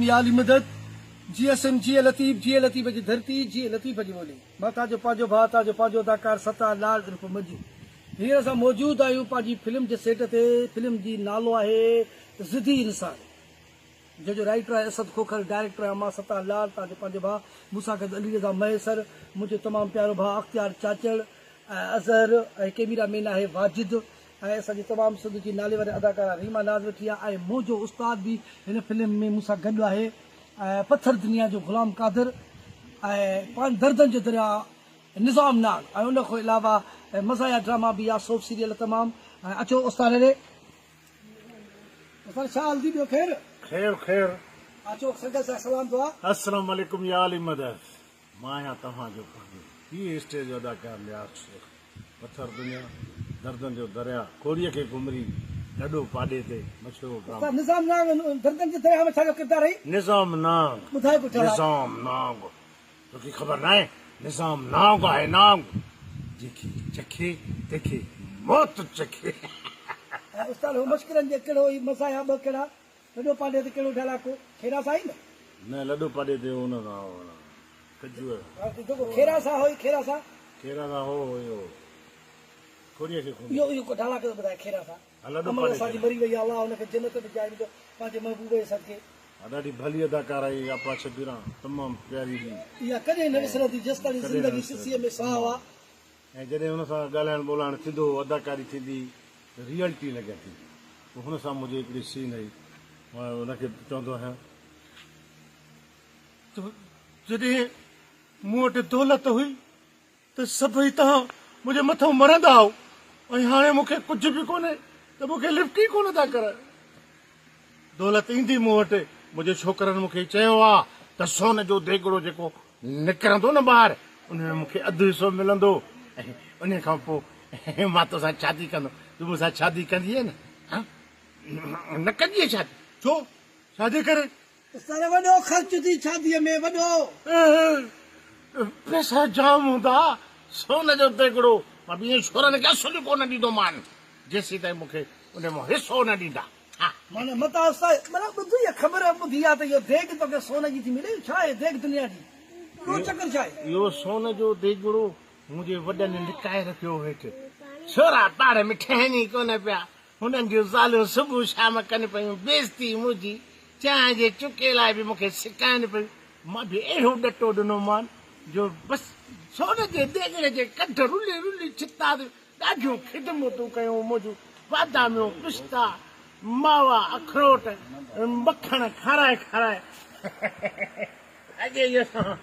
يا علي مدد، جي ايس ايم، جيئي لطيف، جيئي لطيف جي ڌرتي، جيئي لطيف جي ٻولي. مان توهان جو پنهنجو ڀاء، توهان جو پنهنجو اداڪار ستار لال عرف مجو. هينئر اسان موجود آهيون پنهنجي فلم جي سيٽ تي، فلم جي نالو آهي ضدي انسان، جنهن جو رائيٽر آهي اسد کوکر، ڊائريڪٽر آهيان مان ستار لال، توهان جو پنهنجو ڀاء، مون سان گڏ علي رضا مهيسر، منهنجو تمام پيارو ڀاء اختيار چاچڙ ۽ اظهر ۽ ڪيميرا مين آهي واجد ۽ اسان جي تمام سنڌ جي نالي واري اداڪارا ريما ناز ويٺي آهي ۽ منهنجو استاد به هن فلم ۾ مون سان گڏ آهي ۽ پٿر دنيا جو غلام قادر ۽ پان دردن جو درياء نظام ناگ ۽ ان کان علاوه مزاحيه ڊراما به آ سوپ سيريل تمام ۽ اچو استاد ڏي استاد ڇا حال ٿي ٻيو خير. خير خير. اچو سنگت سان سلام دعا. السلام عليڪم يا علي مدد مان آهيان توهان جو پنهنجو هي اسٽيج جو اداڪار لياق شيخ پٿر دنيا دردن جو درياء کوڙيء کي گهمري لڏو پاڏي تي مشهور ڊرامو. استاد نظام نانگ دردن جي درياء ۾ ڇا جو ڪردار هئي؟ نظام نانگ ٻڌاء ڪو ٺهراء. نظام نانگ توکي خبر ناهي نظام نانگ آهي نانگ جنهن کي چکي تنهن کي موت چکي. ۽ استاد هو مشڪرن جي ڪهڙو هي مزاحيه ٻه ڪهڙا لڏو پاڏي تي ڪهڙو ڊائلاگ ڪو کيرا سان هئي نه؟ نه لڏو پاڏي تي هو نه هو نه کجوء. جيڪو کيرا سان هو کيرا سان. کيرا سان هو هو اهو کوڙيء کي اهو اهو ڪو ڊائلاگ ته ٻڌاء کيرا سان. امڙ اسان جي مري وئي آ الله هن کي جنت ۾ جاء ڏيندو پنهنجي محبوب جي صدقي. ها ڏاڍي ڀلي اداڪاره هئي آپا شبيران تمام پياري هئي. اها ڪڏهن نه وسرندي جيستاڻي زندگي سسيء ۾ ساهه آ. ۽ جڏهن هن سان ڳالهائڻ ٻولهائڻ ٿيندو هو اداڪاري ٿيندي هئي ته ريئلٽي لڳي ٿي. پوء هن سان منهنجي هڪڙي سين هئي مان هن کي چوندو آهيان ته جڏهن مون وٽ دولت هئي ته سڀئي توهان منهنجي مٿان مرندا هئو ۽ هاڻي مون کي ڪجهه به ڪونهي ته مون کي لفٽ ئي ڪونه ٿا ڪرايو. دولت ايندي مون وٽ، منهنجي ڇوڪرن مون کي چيو آ ته سون جو ديڳڙو جيڪو نڪرندو نه ٻاهر ان ۾ مون کي اڌ حصو ملندو ۽ انهي کان پوء مان توسان شادي ڪندم. تون مون سان شادي ڪندينء نه؟ ها؟ نه ڪندينء شادي؟ ڇو؟ ڇا جي ڪري؟ سر وڏو خرچ ٿي شاديء ۾ وڏو. پئسا جام هوندا، سون جو ديڳڙو مان ٻين ڇورن کي اصل ئي ڪونه ڏيندومان، جيسيتائين مون کي انهي مان حصو نه ڏيندا. ها. معنيٰ متان استاد معنيٰ ٻڌ اها خبر ٻڌي آ ته اهو ديڳ توکي سون جي ٿي ملي، ڇا آهي ديڳ دنيا جي؟ اهو چڪر ڇا آهي؟ اهو سون جو ديڳڙو منهنجي وڏن لڪائي رکيو هو هيٺ. ڇورا پاڻ ۾ ٺهن ئي ڪونه پيا. هنن جون زالون صبح شام ڪن پيون بيعزتي منهنجي، چانهه جي چڪي لاء به مون کي سڪائن پيون. مان به اهڙو ڏٽو ڏنومان جو بس سون جي ديڳڙي جي ڪڍ رلي رلي ڇتا تي ڏاڍيون خدمتون ڪيون منهنجون باداميون، پستا، ماوا، اکروٽ، مکڻ کارائي کارائي اڳي ئي اسان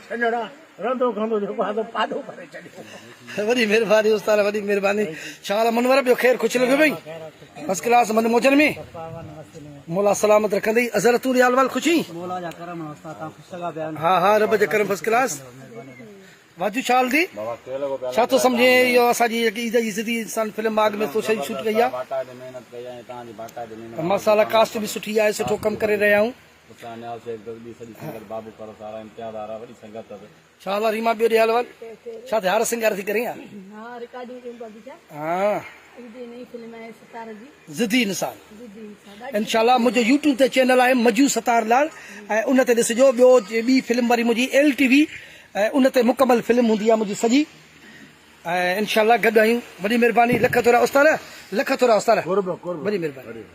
سڄڻا رندو کندو جيڪو آ سو پاڏو ڀري ڇڏيو. وڏي مھرباني استاد وڏي مھرباني ڇا حال منور ٻيو خير خوش لڳو پئي فرسٽ ڪلاس من موجن ۾ مولا سلامت رکندئي اظهر تون ريال وال خوش مولا جا ڪرم استاد تان خوش لڳا پيا ها ها رب جي ڪرم فرسٽ ڪلاس واجو ڇا حال ٿي ڇا ٿو سمجهين اهو اسان جي جيڪي عيد جي ضدي انسان فلم ماڳ ۾ تو شي شوٽ ڪئي آ ماشاءالله ڪاسٽ به سٺي آهي سٺو ڪم ڪري رهيا آهيون اسان نياز شيخ دودي سڄي سنگت بابو ڪرو سارا امتياز آرا وڏي سنگت اٿ. ڇا حال آ ريما ٻيو ڏي حال احوال ڇا ٿي هار سنگار ٿي ڪرين ها. ها رڪارڊنگ ڪيون پيا بيٺا ها عيد جي نئين فلم آهي ستار جي ضدي انسان ضدي انسان ڏاڍي انشاء الله منهنجو يوٽيوب تي چينل آهي مجو ستار لال ۽ ان تي ڏسجو ٻيو ٻي فلم وري منهنجي ايل ٽي وي ۽ ان تي مڪمل فلم هوندي آهي منهنجي سڄي ۽ انشاء الله گڏ آهيون وڏي مهرباني لک ٿورا استاد لک ٿورا استاد قرب قرب وڏي مهرباني.